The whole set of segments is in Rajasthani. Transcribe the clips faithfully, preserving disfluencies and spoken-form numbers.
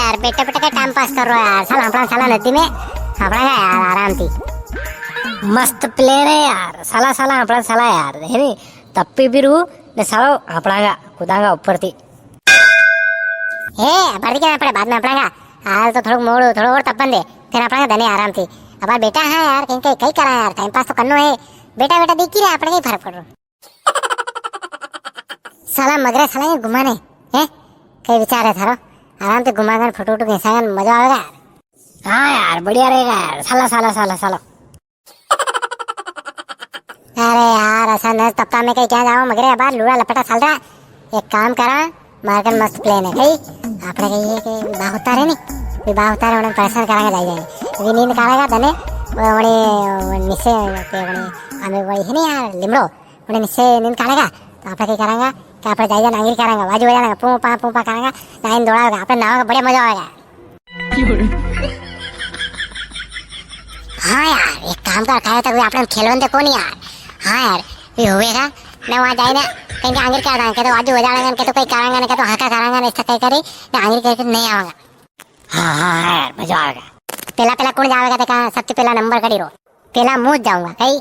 यार, बेटा, बेटा का टाइम पास कर रो यार, साला हापड़ा साला नदी में, हापड़ा का यार, आराम थी। मस्त प्लान है यार, साला, साला, हापड़ा साला यार, है नी? तप्पी भी रू, ने सालो हापड़ा का, कूदांगा ऊपर थी। ए, अबार थी क्या, अपने बाद में हापड़ा का, हाल तो थोड़ा मोड़, थोड़ा और तपन दे, फिर हापड़ा का दने आराम थी। अबार बेटा है यार, कहीं, कहीं, कहीं करा यार, टाइम पास तो करनो है। बेटा, बेटा, देखी रे, अपने कहीं फर्क पड़ रो। साला मगरे साला ये घुमाने, हैं? कई विचार है थारो? आराम से घुमागन, फोटो वोटो खींचागन, मजा आवेगा यार। हाँ यार, बढ़िया रहेगा यार। साला, साला, साला, साला। अरे यार, ऐसा न तप्पा में कहीं क्या जाओ मगरे, अबार लूड़ा लपटा साल रहा। एक काम करा, मारकन मस्त प्लान है। कई, आपने कही है कि बाह उतारे नी, वी बाह उतारे, उन्हें परेशान करांगे, जाई जाए। वी नींद काढ़ेगा, दने, वो, उन्हें, वो, निसे, के, उन्हें, हमें वही है नी यार, लिमड़ो। उन्हें निश्चय नींद काढ़ेगा, तो आपणे कई करांगा कि आपणे जाइजा नांगरी करांगा, वाजू बजाएगा, पूं पा, पूं पा करांगा, नाइन दौड़ावेगा, आपणे नावा का बढ़िया मजा आवेगा। हाँ यार, एक काम कर, कहे तो आपणे खेलवन दे कोनी यार। हाँ यार, ये होवेगा, मैं वहाँ जाए ना, कहीं नांगरी कर दांगा, कहे तो वाजू बजाएगा, कहे तो कोई करांगा ना, कहे तो हाका करांगा ना, ऐसा कहीं करे, नांगरी करके नहीं आवांगा। हाँ, हाँ, हाँ यार, मजा आवेगा। पहला, पहला कौन जावेगा, देखा, सबसे पहला नंबर कड़ी रो। पहला मूं जाऊंगा, कई?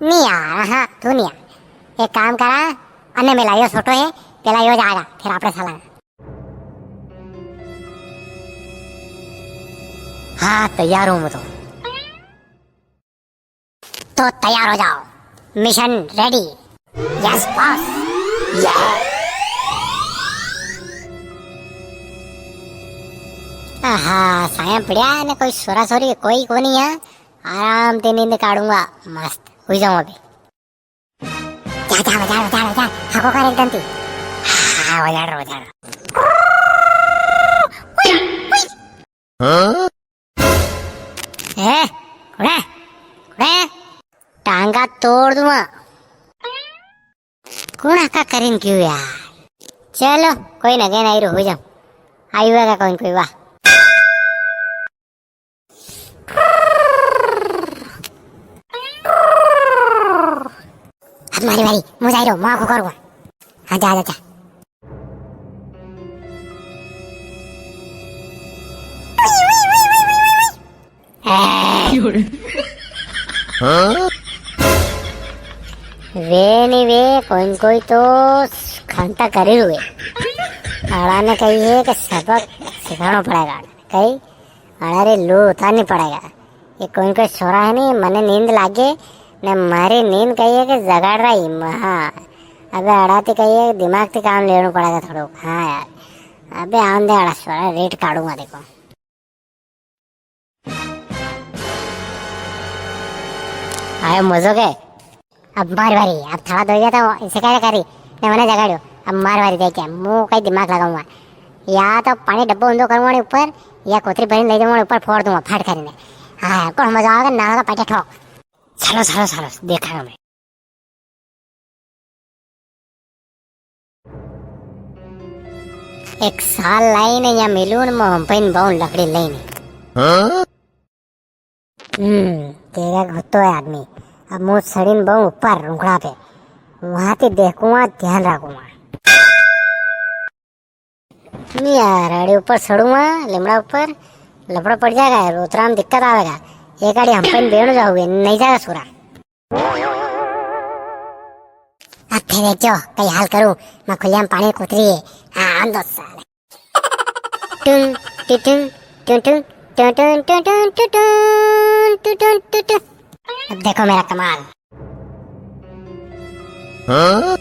नी यार, हाँ, तू नी यार। एक काम करा, अने मिला, यो छोटो है, पहला यो जाएगा, फिर आपणे साला। हाँ, तैयार हूँ मैं तो। तो तैयार हो जाओ, मिशन रेडी। Yes boss. ये। आहा, साया पड़या ने कोई सोरा सोरी कोई कोनी है, आराम से नींद काढ़ूंगा, मस्त हुई जाऊं अभी। जा, जा, बजा, बजा, बजा। हाको कर एकदम ती। हाँ, बजा रो, बजा रो। हाँ? ए, कुड़े, कुड़े। टांगा तोड़ दूंगा। कुण हाका करीन क्यों यार? चलो, कोई ना, कहना आई रो, हो जाओ। आई हुआ का कोई, कोई वाह। अब मारी बारी, मूं जाई रो, मूं हाको करूंगा। हाँ, जा, जा, जा। हाँ? वे नी वे, कोई न कोई तो खांता करे हुए। अड़ा ने कही है कि सबक सिखाणो पड़ेगा। कही, अड़ा रे लू उतारनी पड़ेगा। ये कोई न कोई सोरा है नी, मने नींद लागे, ने मारी नींद कही है कि जगाड़ रही। हाँ, अबे अड़ा ती कही है, दिमाग ती काम लेणो पड़ेगा थोड़ो। हाँ यार, अबे आन दे अड़ा सोरा, रेट काढूंगा देखो। आयो मजो के। अब मार बारी, अब थाला धोई गया था, इसे क्या करी? ने मने जगाड़ियो। अब मार बारी देख के, मूं कई दिमाग लगाऊंगा। या तो पानी डब्बो ऊंधो करूंगा ने ऊपर, या कोतरी भरीने ले जाऊंगा ने ऊपर फोड़ दूंगा, फट करीने। हाँ, कोण मजा आवेगा, नाला का पाटे ठोक। चलो, चलो, चलो, देखा मैं। एक साल लाई ने या मिलून मो हम पइन बहु लकड़ी लई ने। हाँ? हम्म, तेरा घुत्तो है आदमी। अब मूं सड़ीन बहु ऊपर रुंकड़ा पे। वहां ते देखूंगा, ध्यान रखूंगा। नी यार, आड़े ऊपर सड़ूंगा, लिमड़ा ऊपर, लफड़ा पड़ जाएगा यार, उतरा में दिक्कत आवेगा। एक आड़ी हम पइन बेणो जाओगे, नी जाएगा सोरा। अब थे देखो, कई हाल करूं, मैं खुलिया में पानी में कुतरी है। हाँ, हम दो साल। टुन, टुटुन, टुटुन, टुटुन, टुटुन, टुटुन, टुटुन, टुटुन। अब देखो मेरा कमाल। हाँ?